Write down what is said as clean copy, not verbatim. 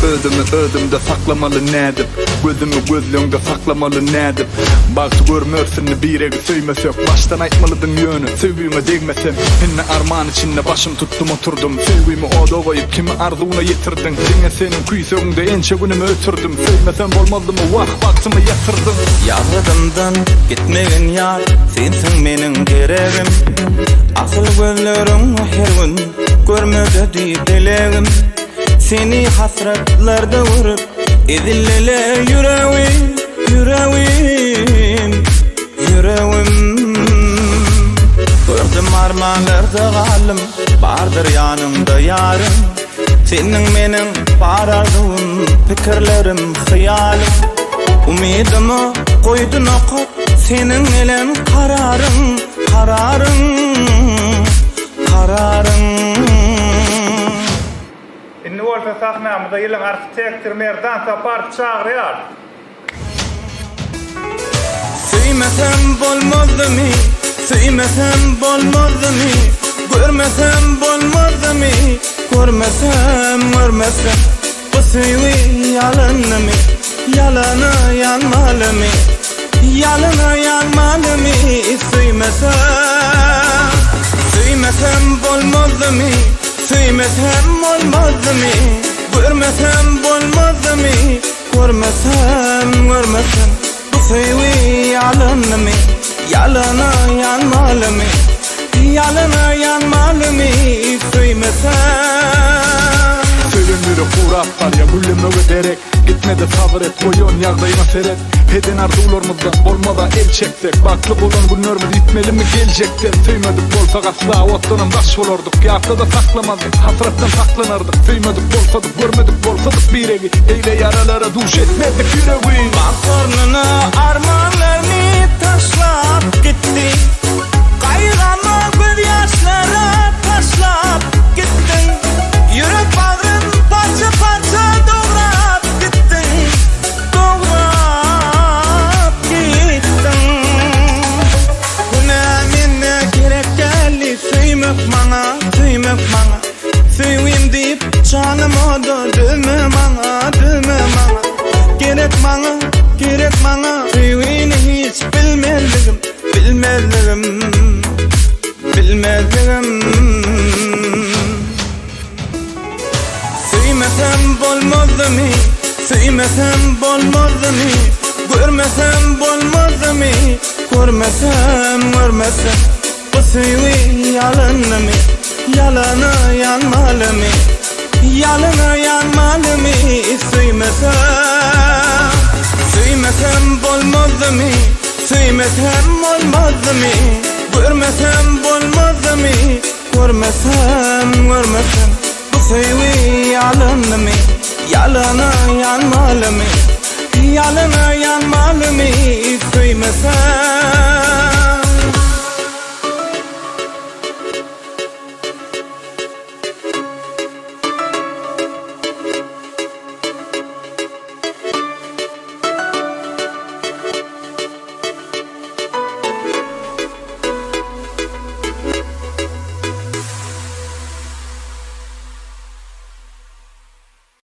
Özümi özümde saklamaly nädip Gözümi gözleňde saklamaly nädip Bagty görmeris indi biregi söýmesek Başdan aýtmalydyň ýöne söýgüňe degmesem Indi arman içinde başym tutdum oturdym Söýgümi oda goýup kimi arzuwyna ýetirdiň Diňe seniň küýsegiňde ençe günümi ötürdim Söýmesem bolmazdymy wah bagtymy ýatyrdyň. Ýazgydymdan gitmegin ýar Sensiň meniň geregim Asyl gözleriň her gün Görmede dilegim Seni hasratlarda görüp Ezillele ýüregim, ýüregim, ýüregim Gördüm armanlarda galdym Bardyr ýanyňda ýarym Seniň meniň bar arzuwym Pikirlerim, hyýalym Umydyma goýdy nokat Seniň gelen kararyň, kararyň Kararyň. Indi bolsa sahnamyza ýylyň arhitektory Merdan Saparowy çagyrýarys. Söýmesem bolmazdymy, söýmesem bolmazdymy, görmesem bolmazdymy, görmesem, görmesem, bu söýgi ýalandymy, ýalana ýanmalymy, ýalana ýanmalymy, söýmesem, söýmesem bolmazdymy, söýmesem bolmazdymy, görmesem bolmazdymy, Görmesem, görmesem Bu söýgi ýalanymy Ýalana ýanmalymy Ýalana ýanmalymy Söýmesem. Söýen ýürek gurap barýa güllemege derek Gitmede sabyr et goýan ýagdaýyňa seret Eden arzuwlarymyzdan bolmaza el çeksek Bagtly bolan günlerimiz ýitmelimi geljekden Söýmedik bolsak asla otdanam daş bolardyk Ýatda-da saklamazdyk hasratdan saklanardyk Söýmedik bolsadyk Görmedik bolsadyk biregi, beýle ýaralara duş etmezdik ýüregi. Bagt ornuna armanlaryny taşlap gitdi. Gaýgama gözýaşlara taşlap gitdiň. Ýürek bagrym parça-parça dograp gitdiň, dograp gitdiň. Günä mende gerek däldi söýmek maňa, söýmek maňa. Söýgim diýip janym oda dözme maňa, dözme maňa. Gerek maňa, gerek maňa söýgini hiç bilmezligim, bilmezligim, bilmezligim. Söýmesem bolmazdymy, söýmesem bolmazdymy, görmesem bolmazdymy, görmesem, görmesem. Bu söýgi ýalanymy, ýalana ýanmalymy, Ýalana ýanmalymy söýmesem. Söýmesem bolmazdymy, söýmesem bolmazdymy, Görmesem bolmazdymy, görmesem, görmesem. Bu söýgi ýalanymy, ýalana ýanmalymy, Ýalana ýanmalymy söýmesem.